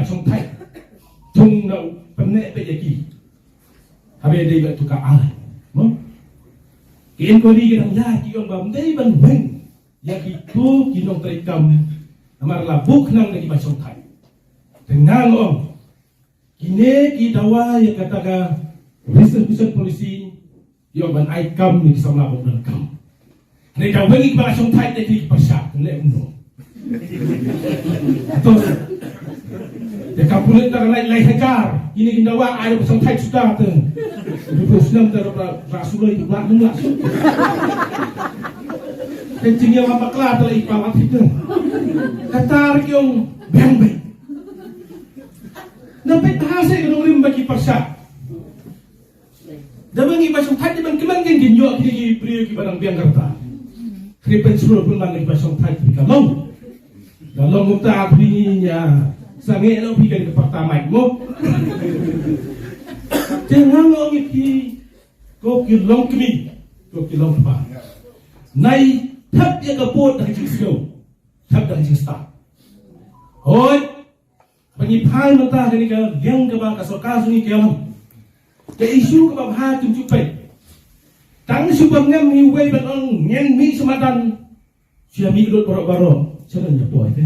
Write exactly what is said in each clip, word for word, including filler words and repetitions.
shong thait. Thung na u pyneh peit ïa ki. Haba dei ba tu ka ai. Mo? Ki inquiry ki dang ïa ki ong ba ym dei ban weng ïa ki tu ki nongtrei kam. Namar la buh khnang da ki ba shong thait. Te nga ong kine ki dawa ïa kata ka reservation policy, ïa ban ai kam ïa ki samla ba don kam. Hynrei da weng ïa ki ba la shong thait ïa ki pyrshah, leh kumno. Ato. Ïa ka pulit da ka lai lai hajar, kine ki dawa ai ba shong thait suda te. Dua phew snem te ra ra suloi tu bak nang lah. Te jingïalam bakla te la i palat hi te. Kata ki ong biang beit. Na peit bha seh ka nongrim ba ki pyrshah. Da ba ngi ba shong thait ban kmen kin kin ïoh kine ki briew ki ba dang biang ka rta. Kri pen shlur pun ban ngi ba shong thait ka long. Da long kumta phi ngi ïa sangeh noh phi kan ka parta mai mo. Te nga ong ïa phi ko ki long kmie, ko ki long kpa. Nai thep ïa ka vote da ka jingsngew. Thep da ka jingstad. Hooid. Ba ngi phai mynta kane ka liang kaba ka sorkar jong ngi ka ïalam. Ka issue kaba bha kim ju peit. Tang shu ba ngam iwei ban ong ngen mih sha madan. Shu ïa mih lut baroh baroh. Sha ban ïa poi te.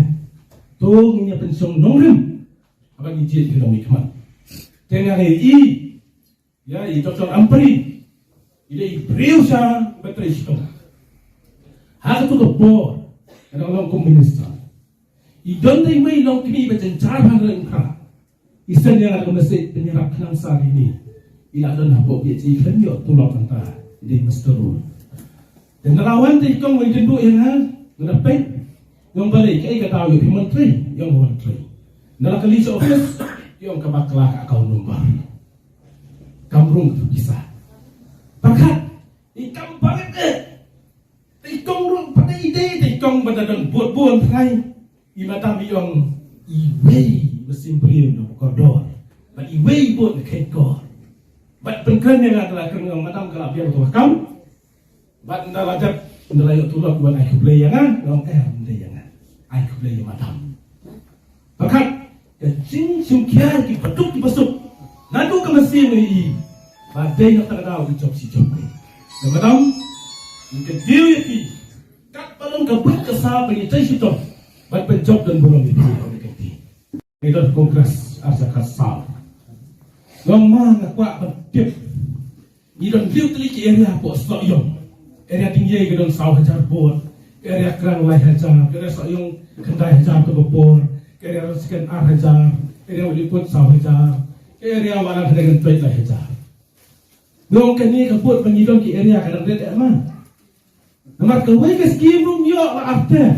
To ngin ïa pynshong nongrim. Haba ngi jied ki nongmihkhmat. Te nga ngi i Ïa i Doctor Ampareen i dei i briew sha ba trei shitom. Ha kato ka por ka dang long kum minister. I don dei wei long kmie ba jynjar ha ring kha. I send ïa nga ka message pynïarap khnang sa ri ni. I la don hapoh P H E khlem ïoh tulop mynta. I dei muster rule. Te na la wan te i kong wei tynduh ïa nga, nga da peit. Nga ong balei kaei ka daw ïoh phi montri, ïa nga montri. Na la kylli sha office, i ong ka bakla ka account number. Kam rung tu pisa. Pyrkhat, i kam palat eh. Te i kong rung pat i dei, te i kong ba da don bud bun trai. I madam i ong iwei ba sim briew na kordor. Bad iwei bud na kordor. Bad pynkren ïa nga da la kren ong madam ka la biang tu account. Bad ynda la jat, ynda la ïoh tulop wan ai khublei ïa nga, nga ong em, ym dei ïa nga. Ai khublei ïa madam. Pyrkhat, ka jingshim khia ki baduk ki basuk. Naduh ka mynsiem ngi i. Ba dei na kata ka daw ki jop shi jop ngi. Te madam, ngi kyntiew ïa ki. Katba long ka bit ka sap ba ngi trei shitom. Bad pynjop don burom ïa ki. Ngi don Congress ar hajar khatsaw. Long ma nga kwah ban tip. Ngi don hynriew tylli ki area hapoh Sohiong. Area Dyngei ka don saw hajar vote. Area Krang lai hajar. Area Sohiong khyndai hajar to ka por. Area Rangskhen ar hajar. Area Umliput saw hajar. Area Wahlang Khyndai Kyntoit lai hajar. Nong kane ka vote ba ngi don ki area ka dang red eh ma. Namar kawei ka skim ruh ngi ïoh la arter.